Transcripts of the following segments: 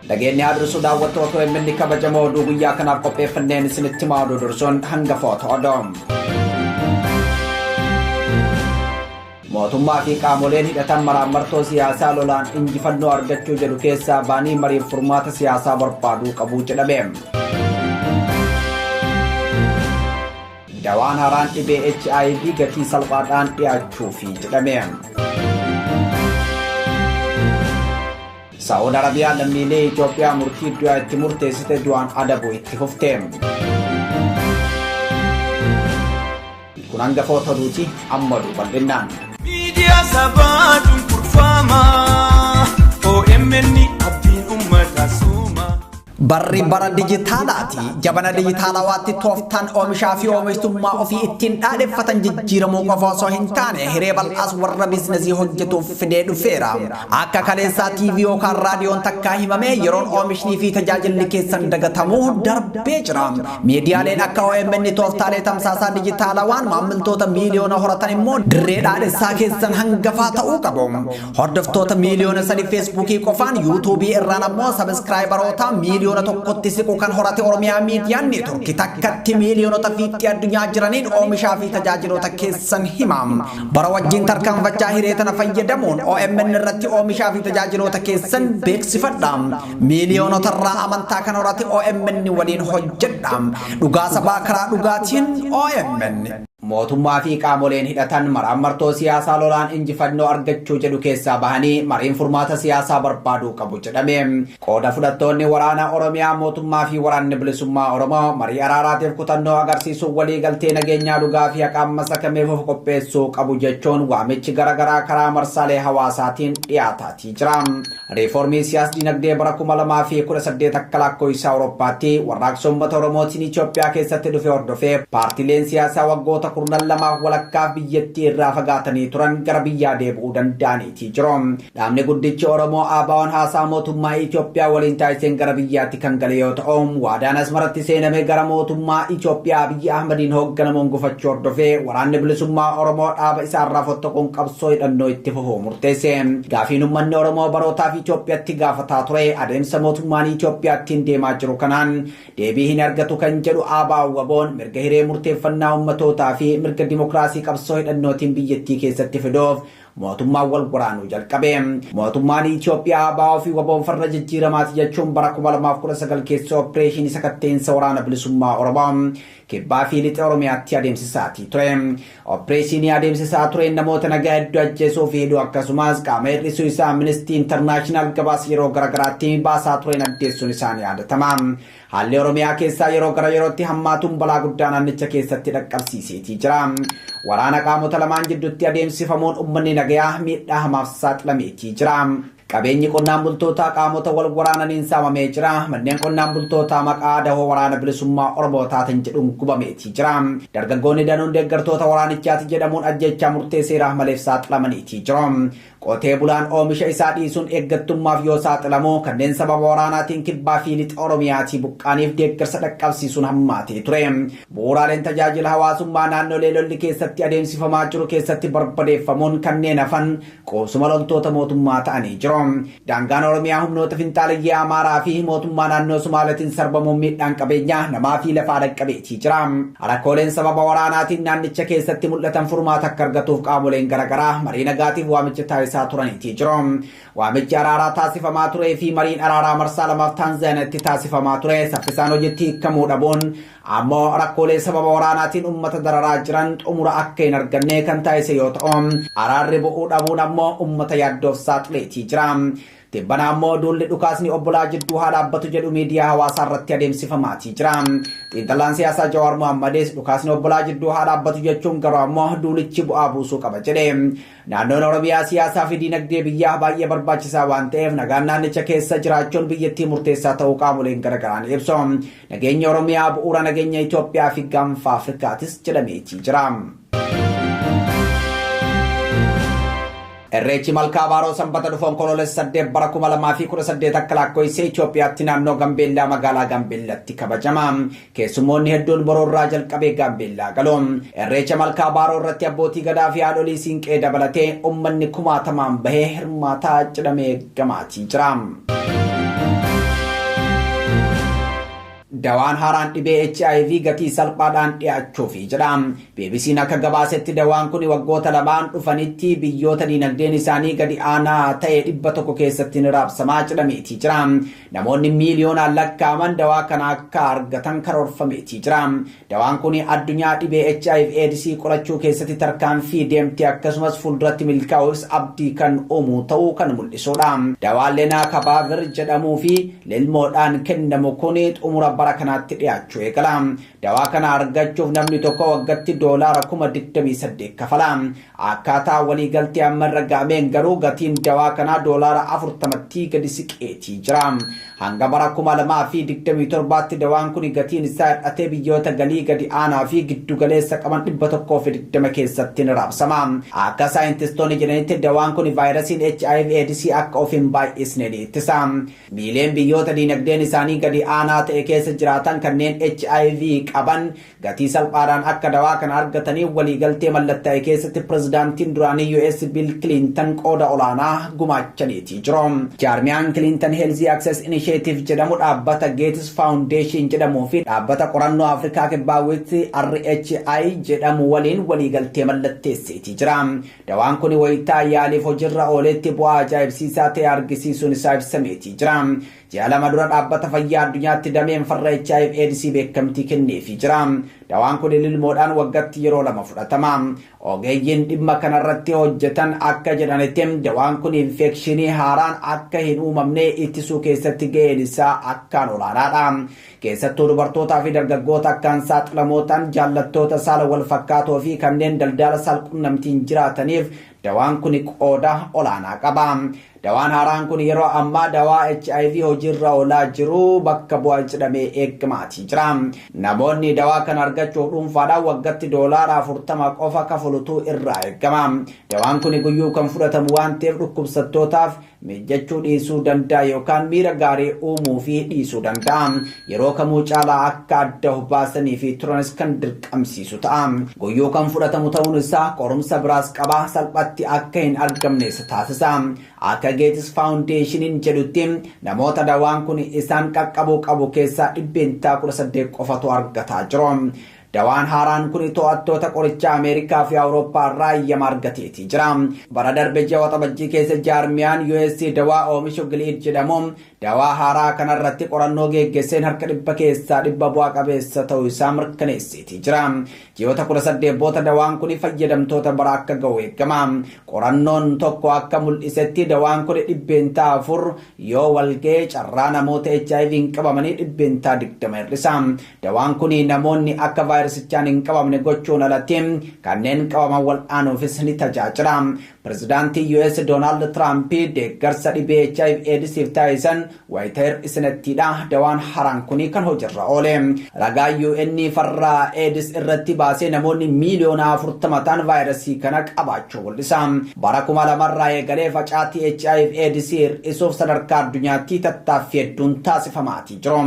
Dhageenyi haa dursu daawwattoota OMN kabajamoo oduu guyyaa kanaaf qopheeffanneen isinitti himaa oduu dursuun hangafoota odoo. Mootummaa fi qaamoleen hidhatan maraammartoo siyaasaa lolaan injifannoo argachuu jedhu keessaa baanii mariif furmaata siyaasaa barbaaduu qabu jedhame. Dawaan haaraan dhibee HIV gatii salphaadhaan dhiyaachuufi jedhame. Saa'ud Arabiyaan lammiilee Itoophiyaa murtii du'aa itti murteessite du'aan adabu itti fufte. Kun hangafoota oduuti amma oduu bal'innaan. Miidiyaa sabaa cunqurfamaa OMN abdiin uummataa suuma. Barri bara dijitaalaati. Jabana dijitaalawaatti tooftaan oomishaa fi oomishtummaa ofii ittiin dhaadheffatan jijjiiramuu qofa osoo hin taane hiree bal'aas warra biizinasii hojjetuuf fidee dhufeera. Akka kaleessaa TV yookaan raadiyoon takkaa himamee yeroon oomishnii fi tajaajilli keessan dagatamuu darbee jira. Miidiyaaleen akka OMN tooftaalee tamsaasaa dijitaalawaan maamiltoota miiliyoona horatan immoo dirree dhaadhessaa keessan hangafaa ta'uu qabu. Hordoftoota miiliyoona 3 Feesbuukii qofaan Yuutuubii irraan ammoo sabiskiraayibaroota miiliyoona 1tti siqu kan horate Oromiyaa Miidiyaan Neetwork takkatti miiliyoonota fiixee addunyaa jiraniin oomishaa fi tajaajiloota keessan hima. Bara wajjin tarkaanfachaa hiree tana fayyadamuun OMN irratti oomishaa fi tajaajiloota keessan beeksifadha. Miiliyoonota irraa amantaa kan horate OMN waliin hojjedha. Dhugaa sabaa karaa dhugaatiin OMN. Mootummaa fi qaamoleen hidhatan maraammartoo siyaasaa lolaan injifannoo argachuu jedhu keessaa bahanii mariin furmaata siyaasaa barbaaduu qabu jedhame. Qooda fudhattoonni waraana Oromiyaa mootummaa fi waraanni bilisummaa Oromoo marii araaraatiif kutannoo agarsiisuun walii galtee nageenyaa dhugaa fi haqaan masakameef of qopheessuu qabu jechuun waamichi garaagaraa karaa marsaalee hawaasaatiin dhiyaataatii jira. Riiformii siyaas dinagdee bara 2018 akka lakkoofsa Awurooppaatti warraaqsa uummata Oromootiin Itoophiyaa keessatti dhufe hordofee paartiileen siyaasaa waggoota 12 walakkaa biyyattii irraa fagaatanii turan gara biyyaa deebi'uu danda'aniitii jiru. Dhaabni guddichi Oromoo ABO'n haasaa mootummaa Itoophiyaa waliin taasiseen gara biyyaatti kan gale yoo ta'u, waadaan Asmaratti seename gara mootummaa Itoophiyaa Abiyyi Ahmadiin hoogganamuun gufachuu hordofee waraanni bilisummaa Oromoo dhaaba isaarraa fottoquun qabsoo hidhannoo itti fufuu murteesse. Gaafiin uummanni Oromoo barootaaf Itoophiyaatti gaafataa ture adeemsa mootummaan Itoophiyaattiin deemaa jiru kanaan deebii hin argatu kan jedhu ABO WBO'n mirga hiree murteeffannaa uummatootaa fi mirga dimokiraasii qabsoo hidhannootiin biyyattii keessatti fiduuf mootummaan wal waraanuu jalqabe. Mootummaan Itoophiyaa ABO fi WBO'n farra jijjiiramaati jechuun bara 2019 keessa opereeshinii sakatteensa waraana bilisummaa Oromoo kibbaa fi lixa Oromiyaatti adeemsisaatii ture. Opereeshinii adeemsisaa tureen namoota nagaa hedduu ajjeesuu fi hidhuu akkasumas qaama hir'isuu isaa Amnesty International gabaasa yeroo garaagaraatti baasaa tureen addeessuun isaanii yaadatama. Haalli Oromiyaa keessaa yeroo gara yerootti hammaatuun balaa guddaa naannicha keessatti dhaqqabsiiseetii jira. Waraana qaamota lamaan jidduutti adeemsifamuun uummanni nagayaa miidhaa hamaaf saaxilameetii jira. Qabeenyi qonnaan bultootaa qaamota wal waraananiin saamamee jira. Manneen qonnaan bultootaa maqaa dahoo waraana bilisummaa Oromoo taatan jedhuun gubameetii jira. Dargaggoonni danuun deeggartoota waraanichaati jedhamuun ajjechaa murtee seeraa maleef saaxilamaniitii jiru. Qotee bulaan oomisha isaa dhiisuun eeggattummaaf yoo saaxilamu kanneen sababa waraanaatiin kibbaa fi lixa Oromiyaatii buqqaaniif deeggarsa dhaqqabsiisuun hammaatee ture. Bu'uuraaleen tajaajila hawaasummaa naannolee lolli keessatti adeemsifamaa jiru keessatti barbadeeffamuun kanneen hafan qoosuma loltoota mootummaa ta'anii jiru. Daangaan Oromiyaa humnoota finxaaleyyii Amaaraa fi mootummaa naannoo Somaaliitiin sarbamuun miidhaan qabeenyaa namaa fi lafaa dhaqqabeetii jira. Rakkooleen sababa waraanaatiin naannicha keessatti mul'atan furmaata akka argatuuf qaamoleen garaagaraa marii nagaatiif waamicha taasisaa turaniitii jiru. Waamichi araaraa taasifamaa turee fi mariin araaraa marsaa lamaaf Taanzaaniyaatti taasifamaa ture saffisaan hojiitti hiikamuu dhabuun ammoo rakkoolee sababa waraanaatiin uummata dararaa jiran xumura akka hin arganne kan taasise yoo ta'u, araarri bu'uu dhabuun ammoo uummata yaaddoof saaxileetii jira. Tibbana ammoo duulli dhukaasni obbolaa jidduu haa dhaabbatu jedhu miidiyaa hawaasaa irratti adeemsifamaatii jira. Xiinxalaan siyaasaa Jawaar Mohammadis dhukaasni obbolaa jidduu haa dhaabbatu jechuun garuu ammoo duulichi bu'aa buusuu qaba jedhe. Naannoon Oromiyaa siyaasaa fi diinagdee biyyaa baay'ee barbaachisaa waan ta'eef nagaan naannicha keessa jiraachuun biyyattii murteessaa ta'uu qaamoleen garaagaraa ni ibsu. Nageenya Oromiyaa bu'uura nageenya Itoophiyaa fi gaanfa Afrikaatis jedhameetii jira. Irreechi Malkaa Baaroo Sanbata dhufu Onkoloolessa 8 bara 2018 akka lakkoofsa Itoophiyaatti naannoo Gambeellaa magaalaa Gambeellatti kabajama. Keessummoonni hedduun boroo irraa jalqabee Gambeellaa galu. Irreecha Malkaa Baaroo irratti abbootii gadaa fi haadholii siinqee dabalatee uummanni kumaatamaan bahee hirmaataa jedhamee eegamaatii jira. Dawaan haaraan dhibee HIV gatii salphaadhaan dhiyaachuufi jedha. BBC'n akka gabaasetti dawaan kun waggoota lamaan dhufanitti biyyoota diinagdeen isaanii gadi aanaa ta'e 100 keessatti ni raabsamaa jedhameeti jira. Namoonni miiliyoonaan lakkaa'aman dawaa kana akka argatan karoorfameeti jira. Dawaan kun addunyaa dhibee HIV AIDS qolachuu keessatti tarkaanfii deemte akkasumas fuulduratti milkaa'uus abdii kan uumu ta'uu kan mul'isudha. Dawaan Lenacapavir jedhamuu fi lilmoodhaan kennamu kun xumura bara kanaatti dhiyaachuu eegala. Dawaa kana argachuuf namni tokko waggaatti $28,000 kafala. Akkaataa waliigaltee amma irra ga'ameen garuu gatiin dawaa kanaa $40tti gadi siqeetii jira. Hanga bara 2027tti dawaan kun gatiin isaa hir'atee biyyoota galii gadi aanaa fi giddu galeessa qaban 120 keessatti ni raabsama. Akka saayintistoonni jedhanitti dawaan kun vaayirasiin HIV AIDS akka of hin baay'isne ni ittisa. Miileen biyyoota diinagdeen isaanii gadi aanaa ta'e keessa jiraatan kanneen HIV qaban gatii salphaadhaan akka dawaa kana argatanii waliigaltee mallattaa'e keessatti pirezidaantiin duraanii US Bill Clinton qooda olaanaa gumaachaniitii jiru. Jaarmiyaan Clinton Health Access Initiative jedhamu dhaabbata Gates Foundation jedhamuu fi dhaabbata qorannoo Afrikaa Kibbaawwitti RHI jedhamu waliin waliigaltee mallatteesseetii jira. Dawaan kun wayitaa yaaliif hojiirra ooletti bu'aa ajaa'ibsiisaa ta'e argisiisuun isaa ibsameetii jira. Ji'a lama dura dhaabbata fayyaa addunyaatti dameen farra HIV AIDS beekamtii kenneefii jira. Dawaan kun lilmoodhaan waggaatti yeroo lama fudhatama. Ogeeyyiin dhimma kanarratti hojjetan akka jedhanitti dawaan kun infekshinii haaraan akka hin uumamne ittisuu keessatti ga'een isaa akkaan olaanaadha. Keessattuu dubartootaa fi dargaggoota akkaan saaxilamoo ta'an, jaallattoota saala wal fakkaatoo fi kanneen daldala saalqunnamtiin jiraataniif dawaan kun qooda olaanaa qaba. Dawaan haaraan kun yeroo ammaa dawaa HIV hojiirra oolaa jiru bakka bu'a jedhamee eegamaatii jira. Namoonni dawaa kana argachuuf dhuunfaadhaan waggaatti $40 qofa kaffaluutu irraa eegama. Dawaan kun guyyuu kan fudhatamu waan ta'eef dhukkubsattootaaf mijachuu dhiisuu danda'a yookaan miira gaarii uumuu fi dhiisuu danda'a. Yeroo kamuu caalaa akka adda of baasanii fi turanis kan dirqamsiisu ta'a. Guyyuu kan fudhatamu ta'uun isaa qorumsa biraas qaba, salphatti akka hin argamnes taasisa. Akka Gates Foundationiin jedhutti namoota dawaan kun isaan qaqqabuu qabu keessaa 18% qofatu argataa jiru. Dawaan haaraan kun to'attoota qorichaa Ameerikaa fi Awurooppaa irraa eeyyama argateetii jira. Bara darbe ji'a Waxabajjii keessa jaarmiyaan US dawaa oomishu Gilead jedhamu dawaa haaraa kanarratti qorannoo geggeesseen harka 100% bu'aa qabeessa ta'uu isaa mirkaneesseetii jira. Ji'oota 18 booda dawaan kun fayyadamtoota bara akka ga'u eegama. Qorannoon tokko akka mul'isetti dawaan kun 4% yoo walga'e carraa namoota HIV hin qabamanii 20% hir'isa. Dawaan kun namoonni akka vaayirasichaan hin qabamne gochuun alatti kanneen qabaman wal'aanuufis ni tajaajila. Pirezidaantii US Doonaald Tiraamp deeggarsa dhibee HIV AIDSiif taasisan wayita hir'isanittiidha dawaan haaraan kun kan hojiirra oole. Ragaa UN farra AIDS irratti baasee namoonni miiliyoona 40 ta'an vaayirasii kana qabaachuu mul'isa. Bara 2000 irraa eegalee facaatii HIV AIDS hir'isuuf sadarkaa addunyaatti tattaaffii hedduun taasifamaatii jiru.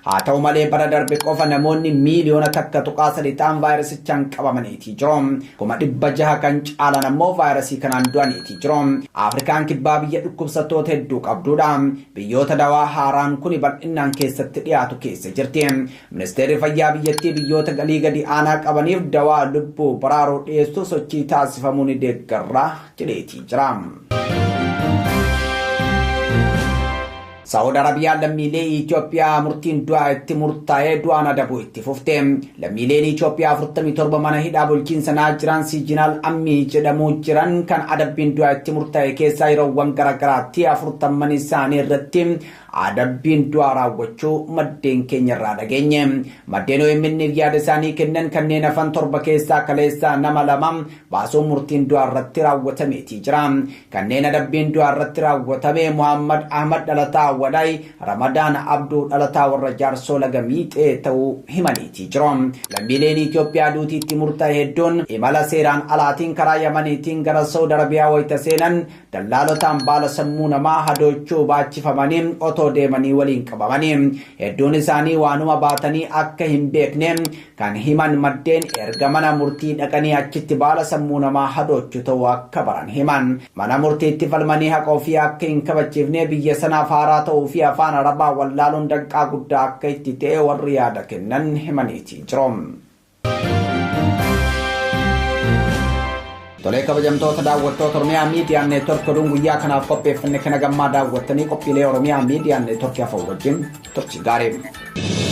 Haa ta'u malee bara darbe qofa namoonni miiliyoona 1.3 ta'an vaayirasichaan qabamaniitii jiru. 600,000 kan caalan ammoo vaayirasii kanaan du'aniitii jiru. Afrikaan kibbaa biyya dhukkubsattoota hedduu qabdudha. Biyyoota dawaa haaraan kun bal'inaan keessatti dhiyaatu keessa jirti. Ministeerri fayyaa biyyattii biyyoota galii gadi aanaa qabaniif dawaa lubbuu baraaruu dhiyeessuuf sochii taasifamuu ni deeggarra jedheetii jira. Saawud Arabiyaan lammiilee Itoophiyaa murtiin du'aa itti murtaa'ee du'aan adabuu itti fufte. Lammiileen Itoophiyaa 47 mana hidhaa bulchiinsa Naajiraan Siijinaal Ammii jedhamu jiran kan adabbiin du'aa itti murtaa'e keessaa yeroowwan garaagaraatti 40 isaanii irratti adabbiin du'aa raawwachuu maddeen keenya irraa dhageenye. Maddeen OMN yaada isaanii kennan kanneen hafan 7 keessaa kaleessaa nama 2 baasuun murtiin du'aa irratti raawwatameetii jira. Kanneen adabbiin du'aa irratti raawwatame Muhammad Ahmad Dhalataa Wadaay, Ramadaan Abduu Dhalataa warra Jaarsoo Laga Miixee ta'uu himaniitii jiru. Lammiileen Itoophiyaa duutiitti murtaa'e hedduun imala seeraan alaatiin karaa Yamaniitiin gara Saawud Arabiyaa wayita seenan dallaalotaan baala sammuu namaa hadoochuu baachifamanii otoo deemanii waliin qabamanii. Hedduun isaanii waanuma baatanii akka hin beekne kan himan maddeen erga mana murtii dhaqanii achitti baala sammuu namaa hadoochuu ta'uu akka baran himan. Mana murtiitti falmanii haqa ofii akka hin kabachiifne biyya sanaaf haaraa ta'uu fi afaan Arabaa wallaaluun danqaa guddaa akka itti ta'e warri yaada kennan himaniiti jiru. Tolee, kabajamtoota daawwattoota Oromiyaa Miidiyaa Neetwork, oduun guyyaa kanaaf qopheeffanne kana gammaa daawwattanii qophiilee Oromiyaa Miidiyaa Neetwork hafan wajjin turtii gaarii.